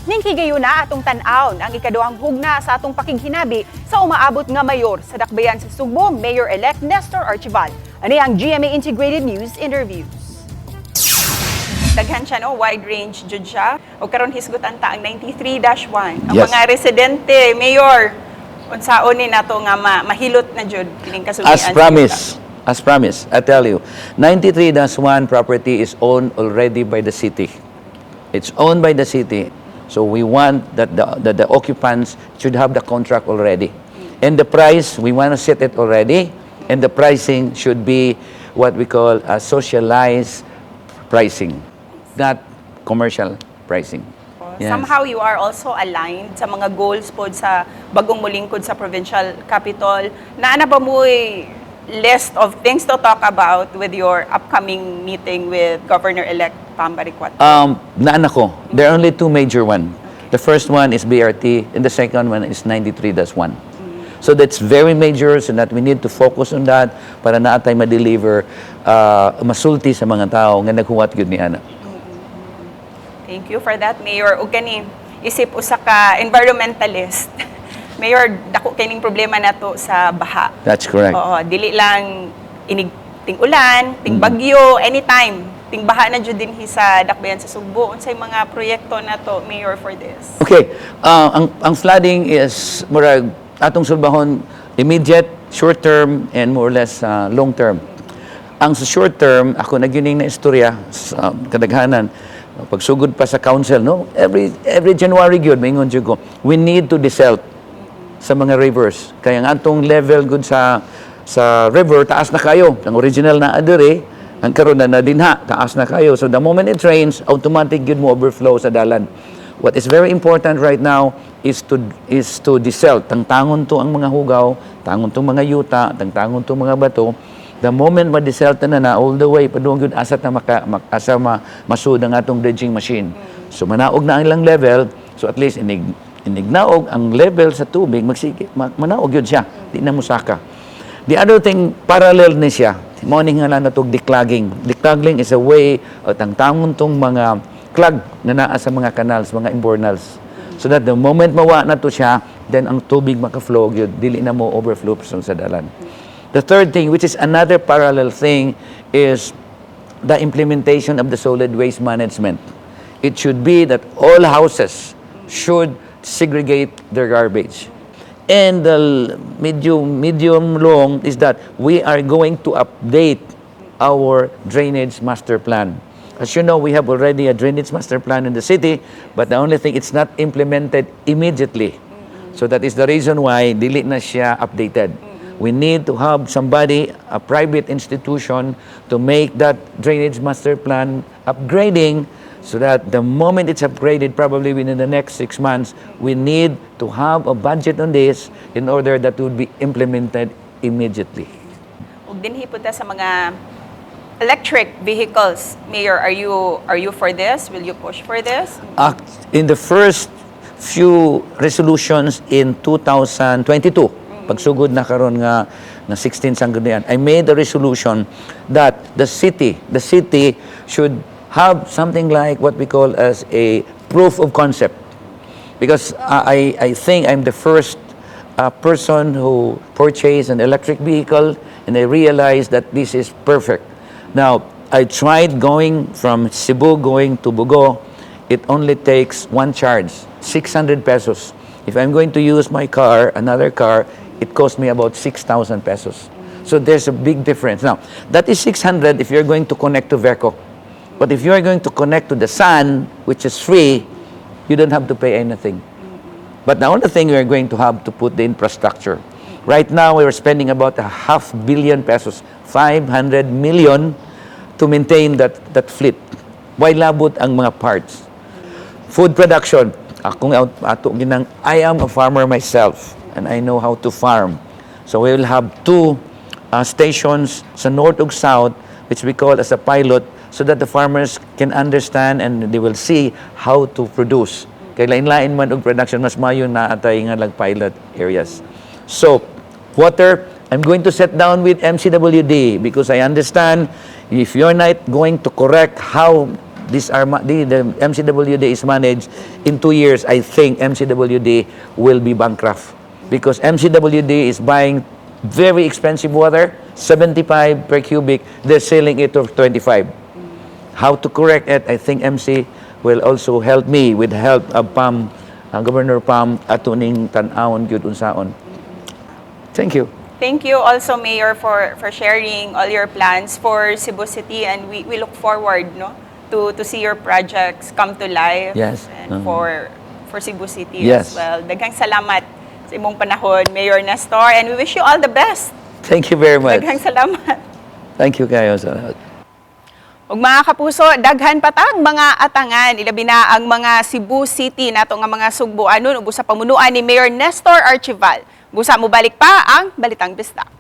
Ning higayuna, atong tan-awon ang ikaduhang hugna sa atong pakighinabi sa umaabot nga mayor sa Dakbayan sa Sugbo, Mayor-elect Nestor Archival. Ani ang GMA Integrated News Interviews. Daghan siya, no? Wide range jud siya. O karon hisgutan ta ang 93-1. Ang mga residente, Mayor, unsaon ni nato nga mahilot na jud kining kasultian? As promised, as promised, I tell you, 93-1 property is owned already by the city. It's owned by the city. So we want that the occupants should have the contract already. And the price, we want to set it already. And the pricing should be what we call a socialized pricing, not commercial pricing. Yes. Somehow you are also aligned sa mga goals po sa bagong mulingkod sa provincial capital. Naa na ba mo'y list of things to talk about with your upcoming meeting with Governor-elect Pam Baricuatro? Naa na ko. There are only two major one. The first one is BRT and the second one is 93-1. So that's very major, so that we need to focus on that para naa tay ma-deliver, masulti sa mga tao nga naghuwat gyud ni ana. Thank you for that, Mayor. Ug kani, isip usa ka environmentalist, Mayor, dako kining problema nato sa baha. That's correct. Oo, dili lang inig ting ulan, ting bagyo, anytime. Ting baha na jud dinhi sa Dakbayan sa Sugbo. Unsay mga proyekto nato, Mayor, for this? Okay, ang flooding is murag atong sulbahon immediate, short term and more or less long term. Ang sa short term, ako na gyud ning na istorya sa kadaghanan pagsugod pa sa council, no, every January gyud maingon jud ko, we need to desilt sa mga rivers. Kaya ang atong level gud sa river, taas na kayo. Ang original na adere, ang karon na dinha, taas na kayo. So the moment it rains, automatic gyud mo overflow sa dalan. What is very important right now is to desilt. Tangtangon to ang mga hugaw, tangon to mga yuta, tangtangon to mga bato. The moment ma-desilt na na all the way padung gyud asa ta maka, asa masud ang atong dredging machine. So manaog na ang ilang level, so at least inig naog ang level sa tubig, magsige manaog yun siya, di na musaka. The other thing, parallel ni siya, mao ni nga na natog declogging. Declogging is a way of tangtangon tong mga clog na naa sa mga canals, mga imbornals. So that the moment mawa na to siya, then ang tubig maka-flow yun, dili na mo overflow sa dalan. The third thing, which is another parallel thing, is the implementation of the solid waste management. It should be that all houses should segregate their garbage. And the medium long is that we are going to update our drainage master plan. As you know, we have already a drainage master plan in the city, but the only thing, it's not implemented immediately. So that is the reason why dili na siya updated. We need to have somebody, a private institution, to make that drainage master plan upgrading so that the moment it's upgraded, probably within the next 6 months, we need to have a budget on this in order that would be implemented immediately. Ug dinhi pud ta sa mga electric vehicles. Mayor, are you for this? Will you push for this? In the first few resolutions in 2022, pagsugod na karon nga na 16 sanggunian, I made a resolution that the city should have something like what we call as a proof of concept. Because I think I'm the first person who purchased an electric vehicle and I realized that this is perfect. Now, I tried going from Cebu going to Bogo. It only takes one charge, 600 pesos. If I'm going to use my car, another car, it costs me about 6,000 pesos. So there's a big difference. Now, that is 600 if you're going to connect to VECO. But if you are going to connect to the sun, which is free, you don't have to pay anything. But the only thing we are going to have to put the infrastructure. Right now, we are spending about a half billion pesos, 500 million, to maintain that fleet. Why labot ang mga parts? Food production. Akong ato ginang, I am a farmer myself and I know how to farm. So we will have two stations sa north ug south, which we call as a pilot, so that the farmers can understand and they will see how to produce. Kay lain-lain man og production, mas mayo naa tay nga lag pilot areas. So, water, I'm going to sit down with MCWD because I understand if you're not going to correct how These are the MCWD is managed in 2 years. I think MCWD will be bankrupt because MCWD is buying very expensive water, 75 per cubic. They're selling it for 25. How to correct it, I think MC will also help me with help of Pam, Governor Pam, ato ning tan-awon gyud unsaon. Thank you. Thank you also, Mayor, for sharing all your plans for Cebu City, and we look forward, no, to see your projects come to life and for Cebu City as well. Daghang salamat sa imong panahon, Mayor Nestor, and we wish you all the best. Thank you very much. Daghang salamat. Thank you kayo. Salamat. Ug mga kapuso, daghan pa tang mga atangan, ilabi na ang mga Cebu City nato nga mga sugboanon ubos sa pamunuan ni Mayor Nestor Archival. Busa mobalik pa ang Balitang Bisdak.